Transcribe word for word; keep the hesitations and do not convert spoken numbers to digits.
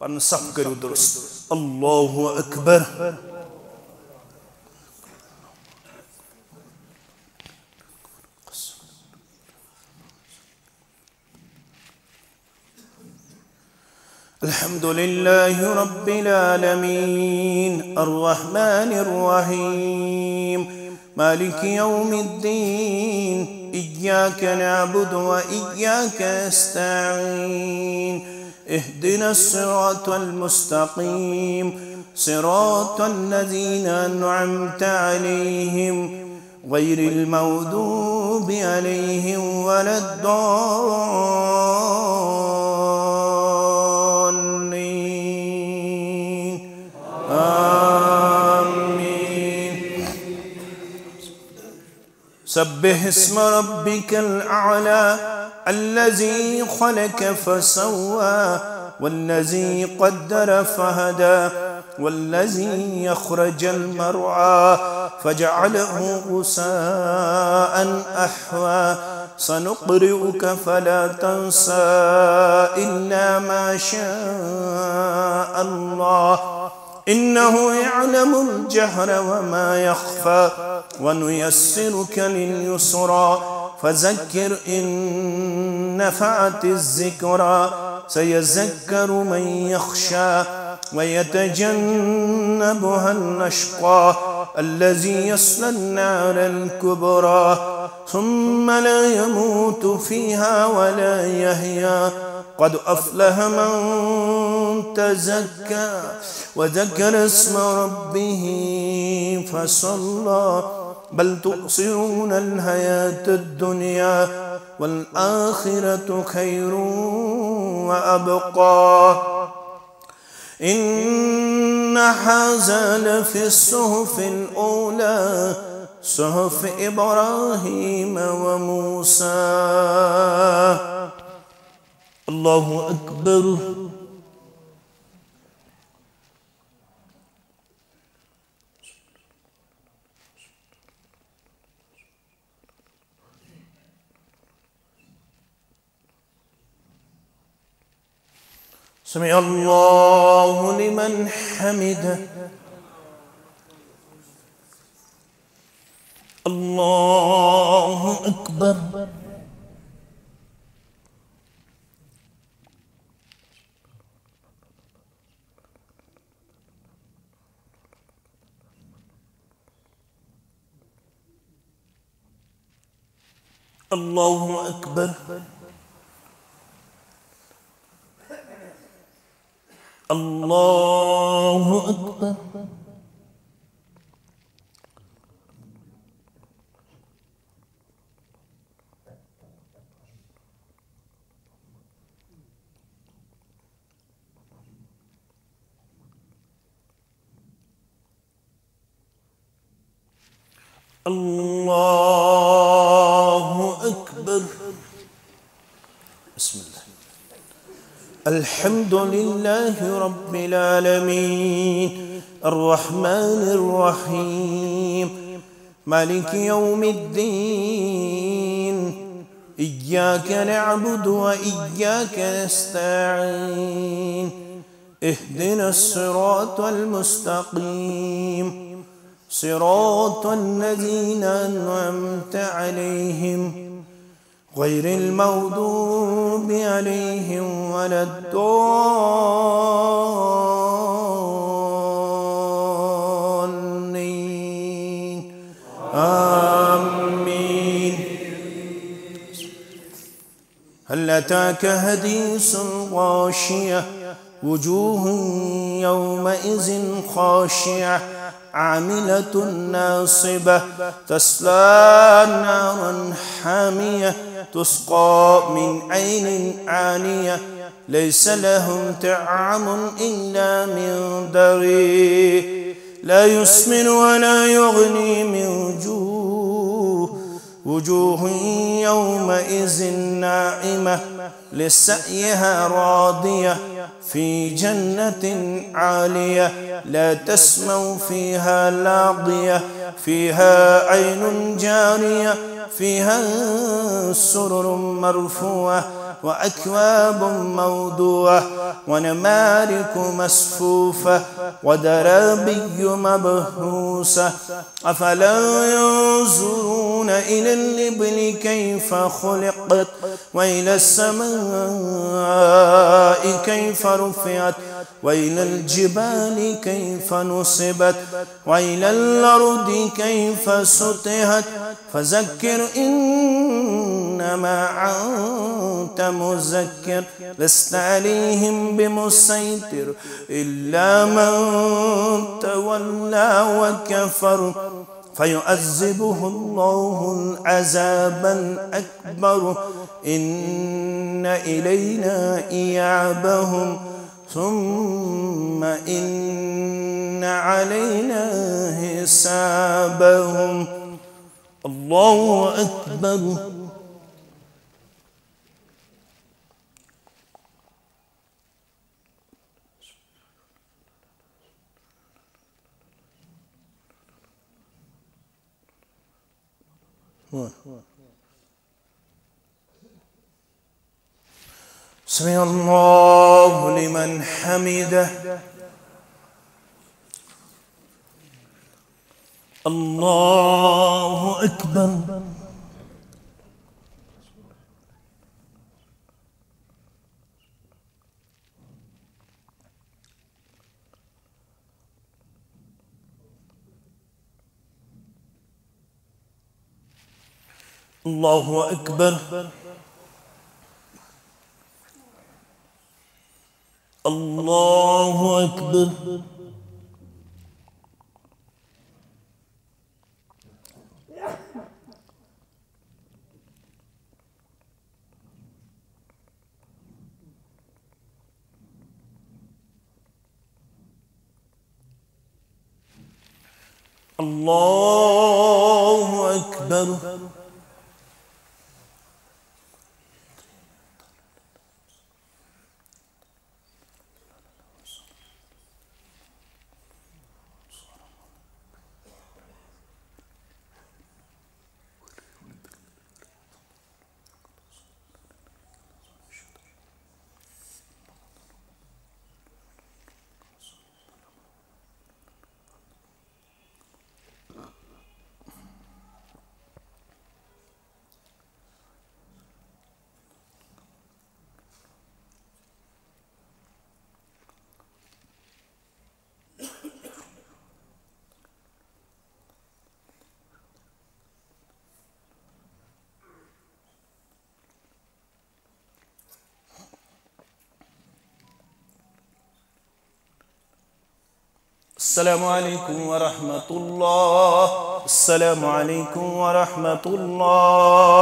پنُن صف کٔرِو درست۔ اللہ اکبر۔ الحمد لله رب العالمين، الرحمن الرحيم، مالك يوم الدين، إياك نعبد وإياك نستعين، اهدنا الصراط المستقيم، صراط الذين أنعمت عليهم، غير المغضوب عليهم ولا الضالين. آمين. سبح اسم ربك الأعلى، الذي خلق فسوى، والذي قدر فهدى، والذي أخرج المرعى، فجعله غثاء أحوى. سنقرئك فلا تنسى إلا ما شاء الله، إنه يعلم الجهر وما يخفى، ونيسرك لليسرى، فذكر إن نفعت الذكرى، سيذكر من يخشى، ويتجنبها الأشقى، الذي يصلى النار الكبرى، ثم لا يموت فيها ولا يحيا، قد أفلح من تزكى، وذكر اسم ربه فصلى، بل تؤثرون الحياة الدنيا، والآخرة خير وأبقى، إن هذا لفي الصحف الأولى، صحف إبراهيم وموسى. الله أكبر. سمع الله لمن حمده. الله أكبر. الله أكبر. الله أكبر. الله أكبر. بسم الله. الحمد لله رب العالمين، الرحمن الرحيم، مالك يوم الدين، إياك نعبد وإياك نستعين، اهدنا الصراط المستقيم، صراط الذين أنعمت عليهم، غير المغضوب عليهم ولا الضالين. آمين. هل أتاك حديث الغاشية، وجوه يومئذ خاشعة، عاملة ناصبة، تصلى نارا حامية، تسقى من عين آنية، ليس لهم طعام إلا من ضريع، لا يسمن ولا يغني من جوع، وجوه يومئذ ناعمة، لسعيها راضية، في جنة عالية، لا تسمع فيها لاغية، فيها عين جارية، فيها سرر مرفوعة، وأكواب موضوعة ونمارق مصفوفة وزرابي مبثوثة. أفلا ينظرون إلى الإبل كيف خلقت وإلى السماء كيف رفعت وإلى الجبال كيف نصبت وإلى الأرض كيف سطحت. فذكر إنما أنت مذكر لست عليهم بمسيطر إلا من تولى وكفر فيعذبه الله العذاب الأكبر إن إلينا إيابهم ثم إن علينا حسابهم. الله أكبر. سمع الله لمن حمده. الله أكبر. الله أكبر. الله أكبر. الله أكبر. السلام عليكم ورحمة الله. السلام عليكم ورحمة الله.